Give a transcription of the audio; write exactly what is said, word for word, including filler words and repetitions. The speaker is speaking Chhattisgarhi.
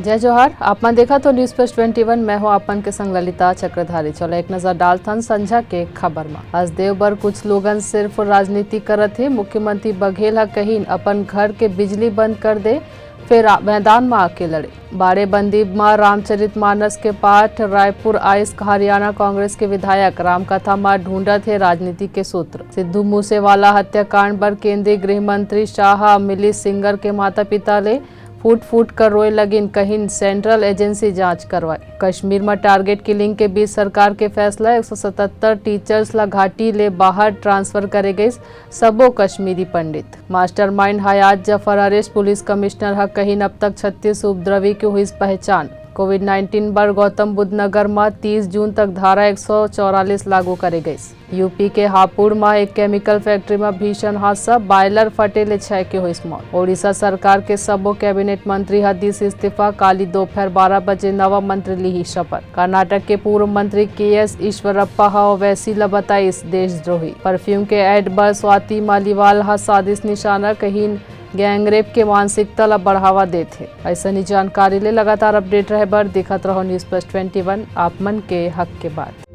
जय जोहार, आप मन देखत हो News Plus twenty one, मैं हूं आप मन के संग ललिता चक्रधारी। चलो एक नजर डालथन संझा के खबर म। आज देव बर कुछ लोगन सिर्फ राजनीति करत हे। मुख्यमंत्री बघेल ह कहिन अपन घर के बिजली बंद कर दे, फेर आ-, मैदान म आके लड़े। बाड़े बंदी म रामचरित मानस के पाठ रायपुर आइस हरियाणा कांग्रेस के विधायक। रामकथा म ढूंढत हे राजनीति के सूत्र। सिद्धू मूसेवाला हत्याकांड बर केंद्रीय गृह मंत्री शाह ह मिलिस सिंगर के माता पिता ले। फूट फूट कर रोए लगिन, कहिन सेंट्रल एजेंसी जांच करवाए। कश्मीर म टारगेट किलिंग के बीच सरकार के फैसला, एक सौ सतहत्तर टीचर्स ला घाटी ले बाहर ट्रांसफर करे गइस, सबो कश्मीरी पंडित। मास्टरमाइंड हयात जफर अरेस्ट, पुलिस कमिश्नर ह कहिन अब तक छत्तीस उपद्रवी के हुइस पहचान। कोविड नाइनटीन बर गौतम बुद्ध नगर म तीस जून तक धारा एक सौ चौवालीस लागू करे गइस। यूपी के हापुड़ म एक केमिकल फैक्ट्री म भीषण हादसा, बॉयलर फटे ले छह के होइस मौत। ओडिशा सरकार के सबो कैबिनेट मंत्री ह दिस इस्तीफा, काली दोपहर बारह बजे नवा मंत्री लिही शपथ। कर्नाटक के पूर्व मंत्री के एस ईश्वरप्पा ह ओवैसी ल बताइस देशद्रोही। परफ्यूम के एड बर स्वाति मालीवाल ह साधिस निशाना, कहिन गैंगरेप के मानसिकता ल बढ़ावा देथे। अइसनी जानकारी ले लगातार अपडेट रहे बर देखत रहो News Plus twenty one, आप मन के हक के बात।